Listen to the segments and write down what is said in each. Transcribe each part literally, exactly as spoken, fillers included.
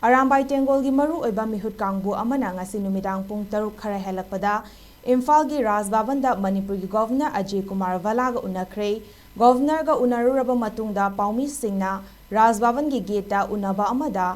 ꯑꯔꯥꯝꯕꯥꯏ ꯇꯦꯡꯒꯣꯜꯒꯤ ꯃꯔꯨꯑꯣꯏꯕ ꯃꯤꯍꯨꯠ ꯀꯥꯡꯕꯨ ꯑꯃꯅ ꯉꯁꯤ ꯅꯨꯃꯤꯗꯥꯡ ꯄꯨꯡ ꯇꯔꯨꯛ ꯈꯔ ꯍꯦꯜꯂꯛꯄꯗ ꯏꯝꯐꯥꯜꯒꯤ ꯔꯥꯖ ꯚꯕꯟꯗ ꯃꯅꯤꯄꯨꯔꯒꯤ ꯒꯣꯚꯔꯅꯔ ꯑꯖꯌ ꯀꯨꯃꯥꯔ ꯚꯜꯂꯥꯒ ꯎꯅꯈ꯭ꯔꯦ꯫ ꯒꯣꯚꯔꯅꯔꯒ ꯎꯅꯔꯨꯔꯕ ꯃꯇꯨꯡꯗ ꯄꯥꯎꯃꯤꯁꯤꯡꯅ ꯔꯥꯖ ꯚꯕꯟꯒꯤ ꯒꯦꯠꯇ ꯎꯅꯕ ꯑꯃꯗ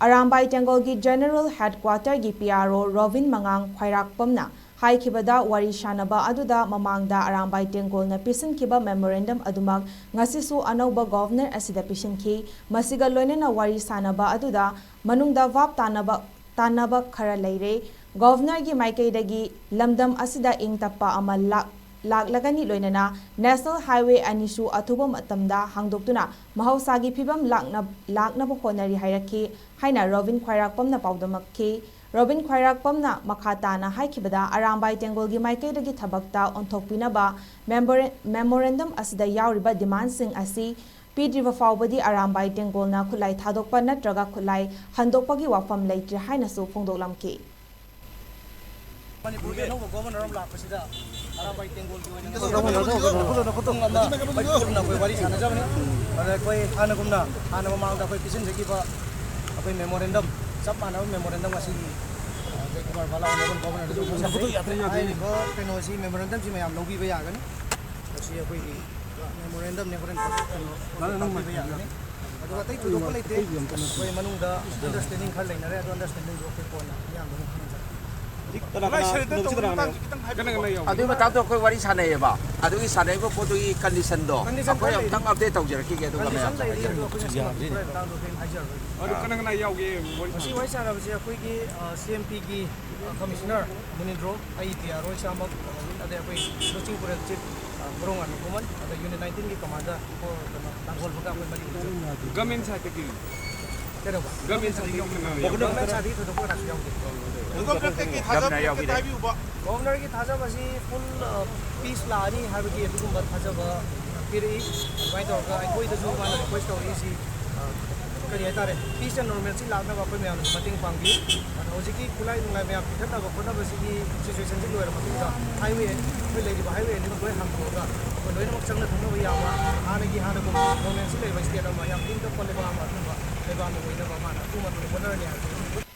ꯑꯔꯥꯝꯕꯥꯏ ꯇꯦꯡꯒꯣꯜꯒꯤ ꯖꯦꯅꯔꯦꯜ ꯍꯦꯗꯀ꯭ꯋꯥꯇꯔꯒꯤ ꯄꯤ ꯑꯥꯔ ꯑꯣ ꯔꯣꯕꯤꯟ ꯃꯉꯥꯡ ꯈ꯭ꯋꯥꯏꯔꯥꯛꯄꯝꯅ ꯍꯥꯏꯈꯤꯕꯗ, ꯋꯥꯔꯤ ꯁꯥꯅꯕ ꯑꯗꯨꯗ ꯃꯃꯥꯡꯗ ꯑꯔꯥꯝꯕꯥꯏ ꯇꯦꯡꯒꯣꯜꯅ ꯄꯤꯁꯤꯟꯈꯤꯕ ꯃꯦꯃꯣꯔꯦꯟꯗꯝ ꯑꯗꯨꯃꯛ ꯉꯁꯤꯁꯨ ꯑꯅꯧꯕ ꯒꯣꯚꯔꯅꯔ ꯑꯁꯤꯗ ꯄꯤꯁꯤꯟꯈꯤ꯫ ꯃꯁꯤꯒ ꯂꯣꯏꯅꯅ ꯋꯥꯔꯤ ꯁꯥꯅꯕ ꯑꯗꯨꯗ ꯃꯅꯨꯡꯗ ꯚꯥꯞ ꯇꯥꯅꯕ, ꯇꯥꯅꯕ ꯈꯔ ꯂꯩꯔꯦ꯫ ꯒꯣꯚꯔꯅꯔꯒꯤ ꯃꯥꯏꯀꯩꯗꯒꯤ ꯂꯝꯗꯝ ꯑꯁꯤꯗ ꯏꯪ ꯇꯞꯄ ꯑꯃ ꯂꯥꯛ-, ꯂꯥꯛꯂꯒꯅꯤ, ꯂꯣꯏꯅꯅ ꯅꯦꯁꯅꯦꯜ ꯍꯥꯏꯋꯦ ꯑꯅꯤꯁꯨ ꯑꯊꯨꯕ ꯃꯇꯝꯗ ꯍꯥꯡꯗꯣꯛꯇꯨꯅ ꯃꯍꯧꯁꯥꯒꯤ ꯐꯤꯕꯝ ꯂꯥꯛꯅ-, ꯂꯥꯛꯅꯕ ꯍꯣꯠꯅꯔꯤ ꯍꯥꯏꯔꯛꯈꯤ ꯍꯥꯏꯅ ꯔꯣꯕꯤꯟ ꯈ꯭ꯋꯥꯏꯔꯥꯛꯄꯝꯅ ꯄꯥꯎꯗꯝꯃꯛꯈꯤ꯫ ꯔꯣꯕꯤꯟ ꯈ꯭ꯋꯥꯏꯔꯥꯛꯄꯝꯅ ꯃꯈꯥ ꯇꯥꯅ ꯍꯥꯏꯈꯤꯕꯗ, ꯑꯔꯥꯝꯕꯥꯏ ꯇꯦꯡꯒꯣꯜꯒꯤ ꯃꯥꯏꯀꯩꯗꯒꯤ ꯊꯕꯛꯇ ꯑꯣꯟꯊꯣꯛꯄꯤꯅꯕ ꯃꯦꯃꯣꯔꯦ-, ꯃꯦꯃꯣꯔꯦꯟꯗꯝ ꯑꯁꯤꯗ ꯌꯥꯎꯔꯤꯕ ꯗꯤꯃꯥꯟꯁꯤꯡ ꯑꯁꯤ ꯄꯤꯗ꯭ꯔꯤꯕ ꯐꯥꯎꯕꯗꯤ ꯑꯔꯥꯝꯕꯥꯏ ꯇꯦꯡꯒꯣꯜꯅ ꯈꯨꯠꯂꯥꯏ ꯊꯥꯗꯣꯛꯄ ꯅꯠꯇ꯭ꯔꯒ ꯈꯨꯠꯂꯥꯏ ꯍꯟꯗꯣꯛꯄꯒꯤ ꯋꯥꯐꯝ ꯂꯩꯇ꯭ꯔꯦ ꯍꯥꯏꯅꯁꯨ ꯐꯣꯡꯗꯣꯛꯂꯝꯈꯤ꯫ ꯃꯅꯤꯄꯨꯔꯒꯤ ꯑꯅꯧꯕ ꯒꯣꯚꯔꯅꯔ ꯑꯃ ꯂꯥꯛꯄꯁꯤꯗ ꯑꯔꯥꯝꯕꯥꯏ ꯇꯦꯡꯒꯣꯜꯒꯤ ꯑꯣꯏꯅ ꯉꯁꯤ ꯄꯨꯡ ꯑꯃ ꯑꯩꯈꯣꯏ ꯄꯨꯟꯅ ꯑꯩꯈꯣꯏ ꯋꯥꯔꯤ ꯁꯥꯟꯅꯖꯕꯅꯤ꯫ ꯑꯗ ꯑꯩꯈꯣꯏ ꯍꯥꯟꯅꯒꯨꯝꯅ, ꯍꯥꯟꯅ ꯃꯃꯥꯡꯗ ꯑꯩꯈꯣꯏ ꯄꯤꯁꯤꯟꯖꯈꯤꯕ ꯑꯩꯈꯣꯏ ꯃꯦꯃꯣꯔꯦꯟꯗꯝ, ꯆꯞ ꯃꯥꯟꯅꯕ ꯃꯦꯃꯣꯔꯦꯟꯗꯝ ꯉꯁꯤꯒꯤ, ꯑ, ꯑꯖꯌ ꯀꯨꯃꯥꯔ ꯚꯥꯂꯥ ꯑꯣꯅꯔꯦꯕꯜ ꯒꯣꯚꯔꯅꯔꯗꯁꯨ ꯄꯤꯁꯤꯟꯖꯩ꯫ ꯍꯥꯏꯔꯤꯕ ꯀꯩꯅꯣꯁꯤ, ꯃꯦꯃꯣꯔꯦꯟꯗꯝꯁꯤ ꯃꯌꯥꯝ ꯂꯧꯕꯤꯕ ꯌꯥꯒꯅꯤ꯫ ꯃꯁꯤ ꯑꯩꯈꯣꯏꯒꯤ ꯃꯦꯃꯣꯔꯦꯟꯗꯝꯅꯦ, ꯍꯣꯔꯦꯟ ꯀꯩꯅꯣ ꯇꯥꯛꯄꯤꯕ ꯌꯥꯒꯅꯤ꯫ ꯑꯗꯨꯒ ꯑꯇꯩ ꯊꯣꯏꯗꯣꯛꯄ ꯂꯩꯇꯦ꯫ ꯑꯩꯈꯣꯏ ꯃꯅꯨꯡꯗ ꯑꯟꯗꯔꯁ꯭ꯇꯦꯟꯗꯤꯡ ꯈꯔ ꯂꯩꯅꯔꯦ, ꯑꯗꯣ ꯑꯟꯗꯔꯁ꯭ꯇꯦꯟꯗꯤꯡꯗꯨ ꯑꯩꯈꯣꯏ ꯀꯣꯟꯅ ꯑꯌꯥꯝꯕ ꯑꯗꯨꯝ ꯈꯪꯅꯖꯔꯛꯀꯦ꯫ ꯀꯅꯥ ꯀꯅꯥ, ꯅꯨꯃꯤꯠꯁꯤ ꯀꯅꯥ ꯀꯅꯥ ꯌꯥꯎꯒꯦ? ꯑꯗꯨꯒꯤ ꯃꯇꯥꯡꯗꯣ ꯑꯩꯈꯣꯏ ꯋꯥꯔꯤ ꯁꯥꯟꯅꯩꯌꯦꯕ꯫ ꯑꯗꯨꯒꯤ ꯁꯥꯟꯅꯔꯤꯕ ꯄꯣꯠꯇꯨꯒꯤ ꯀꯟꯗꯤꯁꯟꯗꯣ, ꯀꯟꯗꯤꯁꯟ ꯑꯩꯈꯣꯏ ꯈꯔ ꯑꯃꯨꯛꯇꯪ ꯂꯩꯔꯤ꯫ ꯑꯞꯗꯦꯠ ꯇꯧꯖꯔꯛꯈꯤꯒꯦ, ꯑꯗꯨꯒ ꯀꯟꯗꯤꯁꯟ ꯃꯌꯥꯝ ꯂꯩꯔꯤ, ꯑꯗꯣ ꯑꯩꯈꯣꯏ ꯉꯁꯤ ꯃꯇꯝ ꯈꯔ ꯃꯇꯥꯡꯗꯣ ꯑꯩꯈꯣꯏ ꯍꯥꯏꯖꯔꯔꯣꯏꯒꯦ꯫ ꯑꯗꯨ ꯀꯅꯥ ꯀꯅꯥ ꯌꯥꯎꯒꯦ ꯋꯥꯔꯤ ꯉꯁꯤ ꯁꯥꯟꯅꯕ? ꯋꯥꯔꯤ ꯁꯥꯟꯅꯕꯁꯦ ꯑꯩꯈꯣꯏꯒꯤ, ꯑ, ꯁꯤ ꯑꯦꯝ ꯄꯤꯒꯤ, ꯑ, ꯀꯃꯤꯁꯅꯔ ꯃꯨꯅꯤꯟꯗ꯭ꯔꯣ, ꯑꯩ ꯄꯤ ꯑꯥꯔ ꯑꯣ ꯏꯁꯥꯃꯛ, ꯑꯗꯩ ꯑꯩꯈꯣꯏ ꯂꯨꯆꯤꯡꯄꯨꯔꯦꯜ ꯆꯤꯐ, ꯑ, ꯕ꯭ꯔꯣ ꯉꯥꯟꯕ ꯈꯨꯃꯟ, ꯑꯗꯩ ꯌꯨꯅꯤꯠ ꯅꯥꯏꯟꯇꯤꯟꯒꯤ ꯀꯃꯥꯟꯗꯔ, ꯀꯣ-, ꯀꯩꯅꯣ, ꯂꯥꯡꯒꯣꯜꯕꯒ ꯑꯩꯈꯣꯏ ꯃꯔꯤ ꯑꯣꯏꯖꯩ꯫ ꯒꯃꯦꯟ ꯁꯥꯏꯠꯇꯒꯤ? ꯀꯩꯗꯧꯕ? ꯒꯃꯦꯟ ꯁꯥꯏꯠꯇꯒꯤ ꯀꯅꯥ ꯌꯥꯎꯒꯦ? ꯒꯃꯦꯟ ꯁꯥꯏꯠꯇꯒꯤ ꯊꯣꯏꯗꯣꯛꯄ ꯀꯅꯥꯁꯨ ꯌꯥꯎꯗꯦ꯫ ꯒꯃꯦꯟꯅ ꯌꯥꯎꯕꯤꯔꯦ꯫ ꯒꯣꯚꯔꯅꯔꯒꯤ ꯊꯥꯖꯕꯁꯤ ꯐꯨꯜ, ꯑ, ꯄꯤꯁ ꯂꯥꯛꯑꯅꯤ ꯍꯥꯏꯕꯒꯤ ꯑꯗꯨꯒꯨꯝꯕ ꯊꯥꯖꯕ ꯄꯤꯔꯛꯏ꯫ ꯑꯗꯨꯃꯥꯏꯅ ꯇꯧꯔꯒ ꯑꯩꯈꯣꯏꯗꯁꯨ ꯃꯥꯅ ꯔꯤꯀ꯭ꯋꯦꯁ ꯇꯧꯔꯛꯏꯁꯤ, ꯑ, ꯀꯔꯤ ꯍꯥꯏꯇꯥꯔꯦ, ꯄꯤꯁ ꯑꯦꯟ ꯅꯣꯔꯃꯦꯜꯁꯤ ꯂꯥꯛꯅꯕ ꯑꯩꯈꯣꯏ ꯃꯌꯥꯝꯅꯁꯨ ꯃꯇꯦꯡ ꯄꯥꯡꯕꯤꯌꯨ꯫ ꯑꯗꯣ ꯍꯧꯖꯤꯛꯀꯤ ꯈꯨꯠꯂꯥꯏ ꯅꯨꯡꯂꯥꯏ ꯃꯌꯥꯝ ꯄꯤꯈꯠꯅꯕ ꯈꯣꯠꯅꯕꯁꯤꯒꯤ ꯁꯤꯆꯨꯋꯦꯁꯟꯁꯤ ꯂꯣꯏꯔ ꯃꯇꯨꯡꯗ ꯍꯥꯏꯋꯦ, ꯑꯩꯈꯣꯏ ꯂꯩꯔꯤꯕ ꯍꯥꯏꯋꯦ ꯑꯅꯤꯃꯛ ꯂꯣꯏ ꯍꯥꯡꯗꯣꯛꯑꯒ ꯑꯩꯈꯣꯏ ꯂꯣꯏꯅꯃꯛ ꯆꯪꯅ ꯊꯣꯛꯅꯕ ꯌꯥꯕ, ꯍꯥꯟꯅꯒꯤ ꯍꯥꯟꯅꯒꯨꯝ ꯅꯣꯔꯃꯦꯜꯁꯤ ꯂꯩꯕ ꯁ꯭ꯇꯦꯠ ꯑꯃ, ꯌꯥꯝ ꯏꯪ ꯇꯞꯄ ꯂꯩꯕꯥꯛ ꯑꯃ ꯑꯗꯨꯒꯨꯝꯕ ꯂꯩꯕꯥꯛ ꯑꯃ ꯑꯣꯏꯅꯕ ꯃꯥꯅ ꯑꯄꯨꯝꯕ ꯃꯇꯝꯗ ꯍꯣꯠꯅꯔꯅꯤ ꯍꯥꯏꯕꯁꯤ